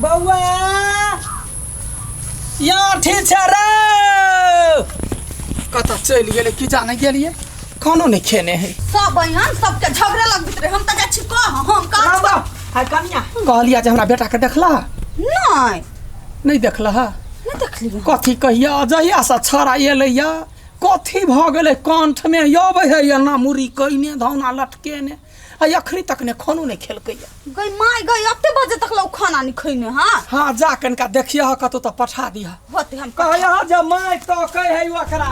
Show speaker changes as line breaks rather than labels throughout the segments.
बौआ यहाँ ठीक छै रे, कतऽ चलि गेलै की जाने गेलियै, खानो नहि खेने है।
सब बहन सबके झगड़े लगबैत रहे, हम तऽ जाइ छी कह, हम कह।
राम राम। हाय कनिया, कहलिया जे हमरा बेटाके देखला?
नहि।
नहि देखला?
नहि देखलियै।
कथी कहिया, जहियासँ छड़ा एलैया कथी भऽ गेलै, कंठमे अबै है एना मुड़ी कइने धौना लटकेने, आ अखनी तक ने खानो नहि खेलकैया।
गई माय गई, एते बजे तक लोग खाना नहीं खैने? हाँ
हाँ, जा कनिका देखिए, कतौ तऽ पठा दिह।
होते हम
कहया जे माय तो कहे है ओकरा।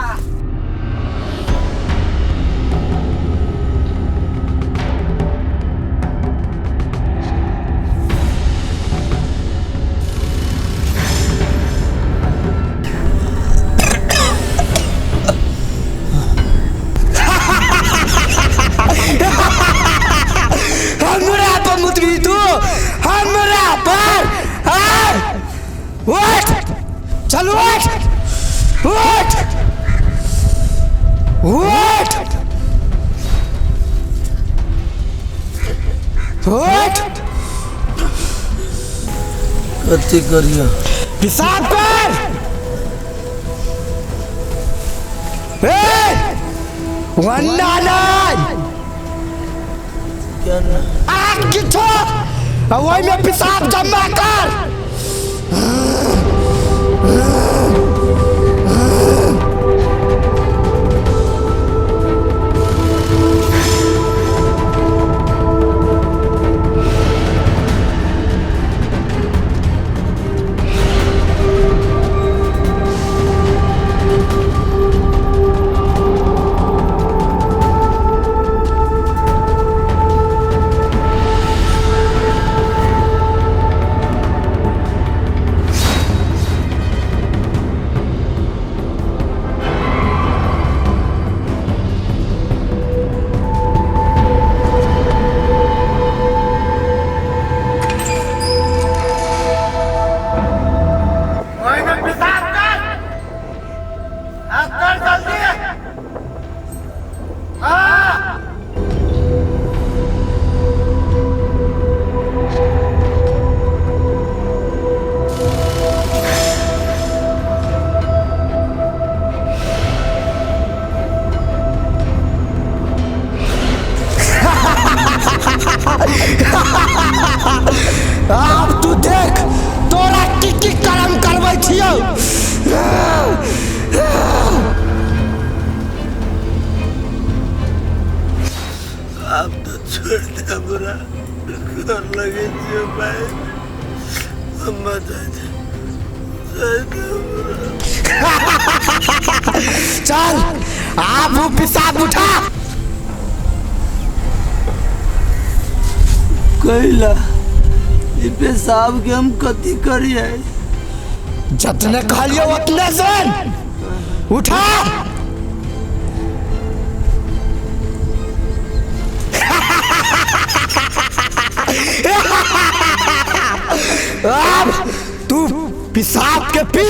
हमरा पर मुतबी तू? हमरा पर? आय उठ, चल उठ, उठ, उठ, उठ।
कथी करियो?
पेशाब कर। ए वन्ना नहीं।
केना?
आग किछो आ ओहिमे पेशाब जमा कर। ओहिमे पेशाब कर, हाँ कर जल्दी। हाँ, आब तू देख तोरा की की करम करबै छियौ।
आब तो छोड़ दे हमरा, घर लगे छियो भाई, अम्मा जाइ छै, जाइ दे हमरा।
चल आब वो पेशाब उठा।
कैला ई पेशाब के हम कथी करिए?
जतने कहलियो उतने सुन, उठा। अब तू पेशाब के पी।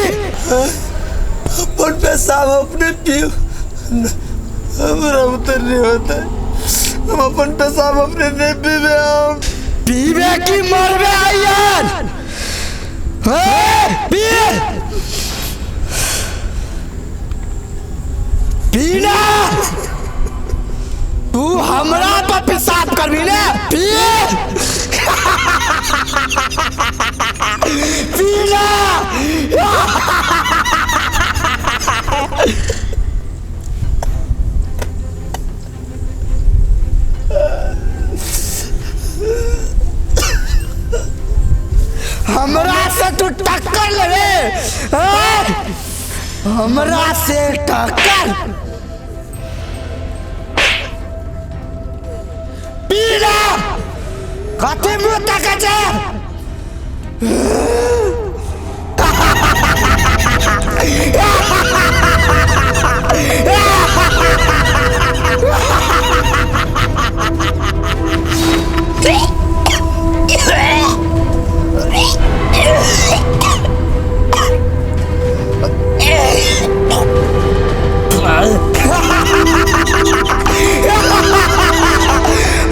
अपन पेशाब अपने पियो? हमरा उतर नहीं होता है, हम अपन पेशाब अपने नहीं पीबे। हम
पीबे की मरबे आइयन? हे पी, पीना। तू हमरा पर पेशाब करबी ने? पी, पीना। हमरा से तू टक्कर लेबे? हैं? हमरा से टक्कर? पीना। कथी मुँह तकै छै?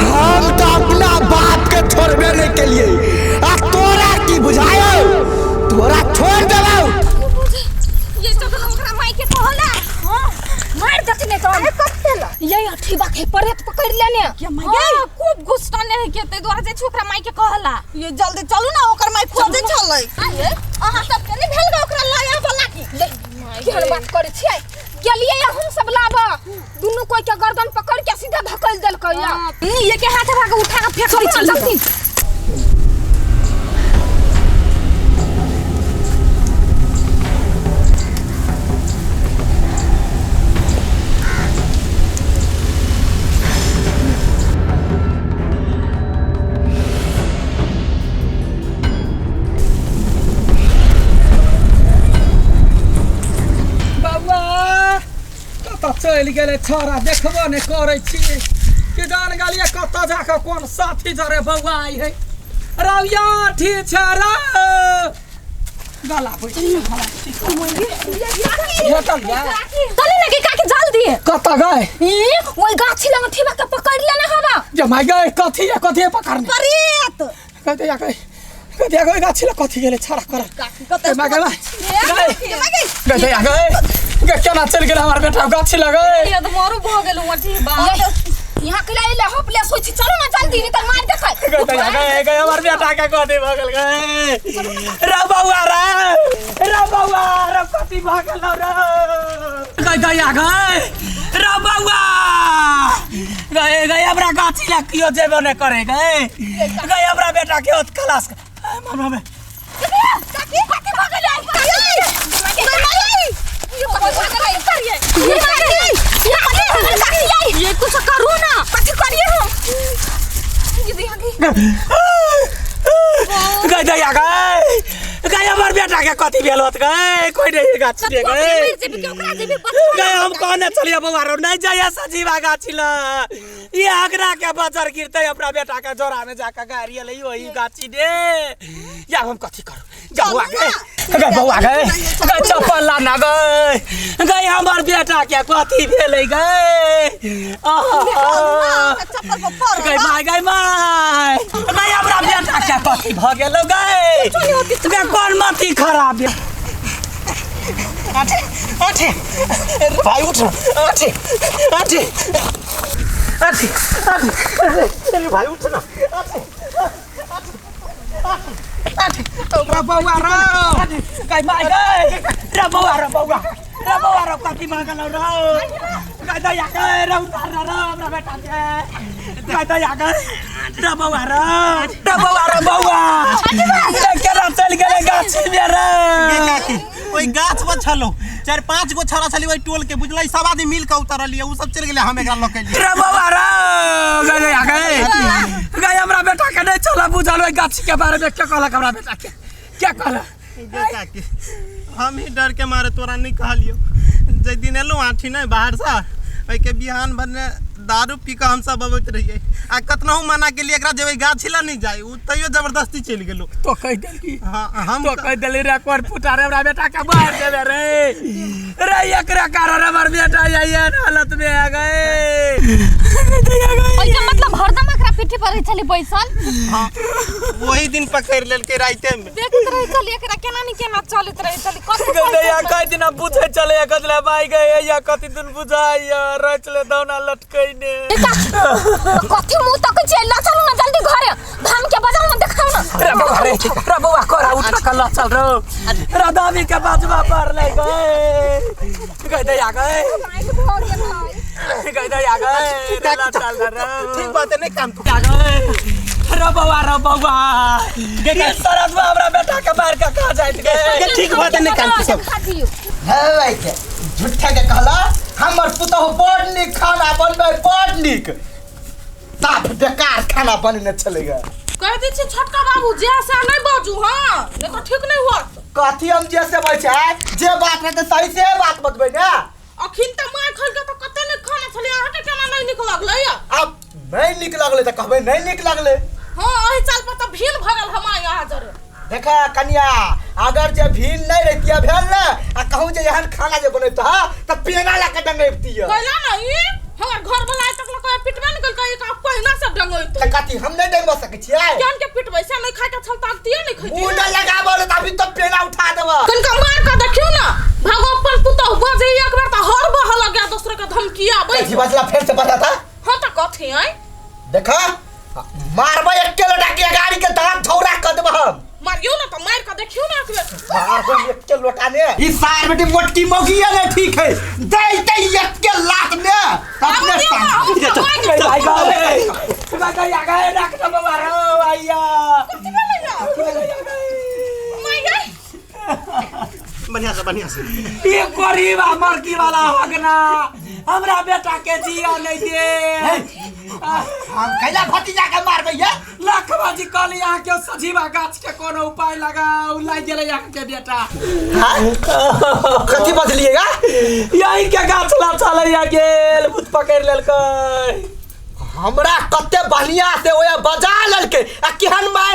हम तो अपना बाप के छोड़बे नहीं के लिए, आ तोरा की बुझायो?
है के तै दुआरे जाइ छी ओकरा माई के कहला।
ये जल्दी चलू ना, ओकर माई खोजे छलै।
आये अहाँ सब के नहीं भेल गे ओकरा लाया वाला की? केहन बात करै छियै? गेलियै या हम सब लाबऽ, दुनू कोई के गर्दन पकड़ के सीधा धकेल देलकै या। ये के हाथ भाग उठा के फेंक दै छी जल्दी।
बौआ कतऽ चलि गेलै छौड़ा, देखबो नहि करै छियै कि जान गेलियै कतऽ जाकऽ कोन साथी जरे बौआ आई है। रौया ठीक छै रे, गला बैठ भेटल या?
चली ना के काकी जल्दी।
कतऽ गए?
ई ओइ गाछी लग ठेबा के पकड़ लेने हवा।
जे माय गए, कथी है, कथी है पकड़ने?
प्रेत।
कहते या गए, कहते या गए, गाछी लग कथी गेलै छौड़ा कर।
कतऽ?
माय गए, माय गए, कहते या गए, गे केना चलि गेलै हमर बेटा गाछी लग गए।
ये तो मरू भ गेलौ अथी बा।
यहाँ के ले होप ले सोची, चलो ना जल्दी नहीं तो मार देखै।
गए गए गए हमर बेटा के कथी भऽ गेल गए रे बौआ रे, रे बौआ रे कथी भऽ गेल रे? गए दया गए रे बौआ गए गए, हमरा गाछी लग कियो जेबो नहि करे गए गए, हमरा बेटा के ओत खलास मामा में।
काकी कथी भऽ गेलै? ये कथी भऽ गेलै? ये काकी, काकी ये कुछ करू ना, कथी करिए हम? ये दिया के
गए दया गए गए, हमर बेटा के कथी भेल होत गए? कोई नहीं गाछी रे गए गए, हम कहने चलिए बौआ रो नहीं जाइए सजीवा गाछी ल, ये आगरा के बजर गिरते अपना बेटा के जोरा में जाके गाड़ी ले वही गाछी दे या हम कथी करू? बौआ गए गए, बौआ गए गए, चप्पल लाना गए गए, हमर बेटा के कथी भेलै गए? आहा
चप्पल पर पड़
गए माय, गए माय गए, हमरा बेटा के कथी भऽ गेलो गए गए? कोन मती खराब ये? उठे उठे भाई, उठ उठे उठे उठे उठे भाई, उठ ना रे बौआ रे गए माय गए रे बौआ रे, बौआ रे, बौआ रे कथी मांगल रे गए? दया गए रे, उतार रे हमरा बेटा के गए दया गए रे, बौआ रे रे, बौआ रे, बौआ केना चलि गेलै गाछी में रे?
काकी, ओहि गाछ पर छलो, चारि पांच गो छौड़ा छली ओहि टोल के, बुझलै? सब आदमी मिल के उतरलियै, उ सब चलि गेलै, हम एकरा लऽ के एलियै।
रे बौआ रे गए दया गए गए, हमरा बेटा के नहीं चला बुझल ओहि गाछी के बारे में। के कहलक हमरा बेटा के? के कहलक?
गे काकी, हम ही डर के मारे तोरा नहीं कहलियो। जै दिन एलहुँ आठी नहि बाहरसँ, ओहिके बिहान भने दारू पी कऽ हमसब अबैत रहियै आ कतनहु मना केलियै एकरा जेबै गाछी लए नहि जाइ, उ तैयो जबरदस्ती चलि गेलौ।
तो कहि देलकी?
हाँ, हम
तो कहि देली रे, कोन फुटा रे, हमरा बेटा के मार देबे रे रे, एकरा कारण हमर बेटा एहन हालत में आ गए।
ओइके मतलब हरदम एकरा पीठी पर रहै छली बैसल?
हाँ, वही दिन पकड़ि लेलकै राइते में।
देखैत रहै छली एकरा केना नि केना चलैत रहै छली कथी।
गदैया कई दिन पूछे चले कदला माई गए या कति दिन बुझाइया रचले दौना लटकैने।
कथी मुंह तकै छियै? ल चलू ना जल्दी घरे, धाम के बजार में देखाउ ना।
रे बौआ रे, रे बौआ कोरा उठा के ल चल रो रे, दामी के बाजवा पर ले गए गए दया गए गए दया गए रे, ल चल रे।
ठीक बात है, नहीं काम तू
गए रे बौआ रे, बौआ गे सरसवा हमरा बेटा के मार के कहा जाइत गए।
ठीक बात है, नहीं काम तू सब।
हे भाई के झूठा के कहला हमर पुतहु बड़ नीक खाना बनबै, बड़ नीक, साफ बेकार खाना बनेने छलै गे।
कह दै छी छोटका बाबू जे से नहीं बाजू, हाँ नहीं तो ठीक नहीं होत।
कथी हम जे से बोल छै? जे बात रहतै सही से बात बतबै ने।
अखिन त मार खल के त कते नीक खाना छलै, अहाँ के केना नहीं नीक लगलै?
आब नहीं नीक लगलै त कहबै नहीं नीक लगलै।
हाँ, एहि चाल पर त भीड़ भरल हम यहाँ जरे।
देखा कनिया, अगर जे भीड़ नहीं रहती भेल ने आ कहूँ जे एहन खाना जे बनैत ह त पेना ला के डंगैबती।
कहला नहीं हमर घर वाला आइ तक लके पिटबे नहीं कलकै, एक पहिना से डंगैत।
त कथी हम नहीं डंगबा सकै छियै?
केहन के पिटबै से नहीं खाइ के छल त दिए नहीं खैती।
मुंह न लगाबो त अभी तो पेना उठा देबो।
कनका मार के देखियो ना भागो अपन पुतहु बजे एक बार त हर बह लग गया दोसर के धमकी आबै।
कथी बजला? फेर से बता।
हां त कथी आइ
देखा मारबै एके लोटा के गाड़ी के दांत झौरा क देब हम।
मारियो ना त मार के देखियो ना एक बेर।
मारबै एके लोटा ने। ई सार बेटी मोटकी मौगी है ने ठीक है। दे दे एके लात ने अपने साथ।
भाई गए भाई गए आ गए डॉक्टर बउआ रो आइया।
मार गई।
बढ़िया से बढ़िया से।
ये गरीब आ मरकी वाला हगना हमरा बेटा के जिया नहीं दे।
हम कैला भतीजा के मारबै ये?
लखवा जी कहली अहाँ के सजीवा गाछ के कोनो उपाय लगाउ, लागि गेलै अहाँ के बेटा।
हाँ? कथी बजलिएगा?
यही के गाछ ला चलैया गेल, भूत पकड़ि लेलकै।
हमरा कते बढ़िया से ओया बजा लेलकै आ केहन मारि